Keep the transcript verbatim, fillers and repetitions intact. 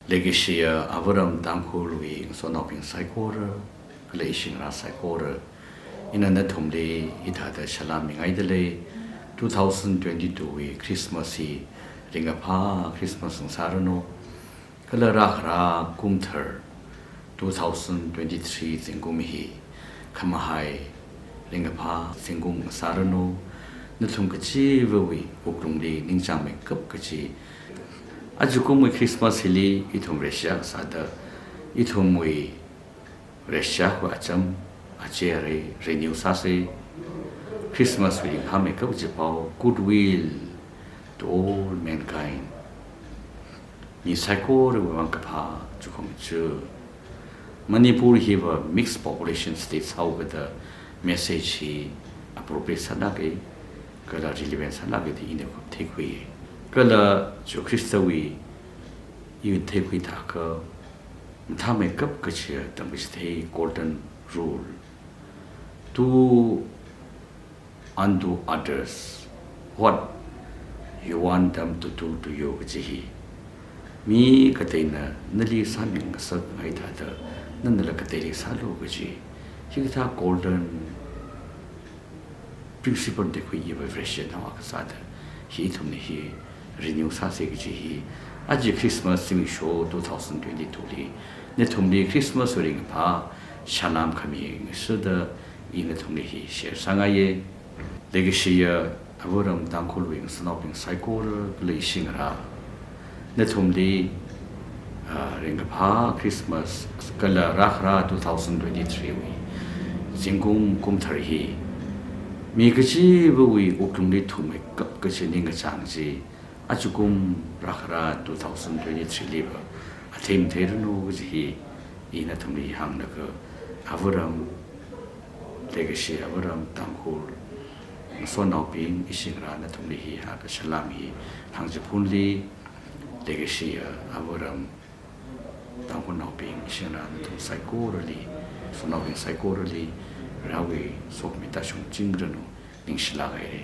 Leikashiya Avaram Tangkhulwui ngasotnaobing saikora, kala ishingarā saikora, ina nathumli hithāda salām mingaidalei, two thousand twenty-two wui Christmas hi ringkaphā Christmas ngasāranu, kala rākhara kumthar two thousand twenty-three zingkum hi khamahai ringkaphā zingkum ngasāranu, nathum kachivawui wuklungli ningchāngmeikap kachi. Ajakumwui Christmas hili ithum Vareshi akha sāda, ithumwui Vareshi akhawui acham, achei arei renew sāsa. Christmas wui ringphāmeikap kaji pao, goodwill to all mankind. Mi saikorawui vang kaphā chukhong chu. Manipur hiva mixed population state sāhaokada message hi appropriate sālāka, kala relevant sālāka da ina katheikhui. Kala Jesu Khristawui ina theikhui thākha, mathāmeikap kachi tamkachithei golden rule. Do unto others what you want them to do to you kaji hi. Mi kateina nali sāmingasakngai thāda, nanala kateili sālu kaji. Hikathā golden principle theikhui iva Vareshinao akha sāda, hi ithumna hi renew sāsa kaji hi. Aja Christmas zimiksho two thousand twenty-two li, nathumli Christmas wui ringkaphā salām khami ngasāda, ina nathumli hi share sāngaiya. Leikashiya Avaram Tangkhulwui ngasotnaobing saikora, kala ishingarā, nathumli, ah, ringkaphā Christmas kala rākhara two thousand twenty-three wui zingkum kumthar hi mi kachivawui wuklungli thuimeikap kachi ningkachāng chi, ajakum rākhara two thousand twenty-three liva athei matheiranu kaji hi ina nathumli hānglaga, Avaram, leikashi Avaram Tangkhul ngasotnaobing, ishingarā nathumli hi hāngkasā salām hi hāngchiphunli, leikashiya Avaram Tangkhulnaobing, ishingarā nathum saikorali, ngasotnaobing saikorali, Varewui sokhami tāshungchingranu, ningshilāk haira.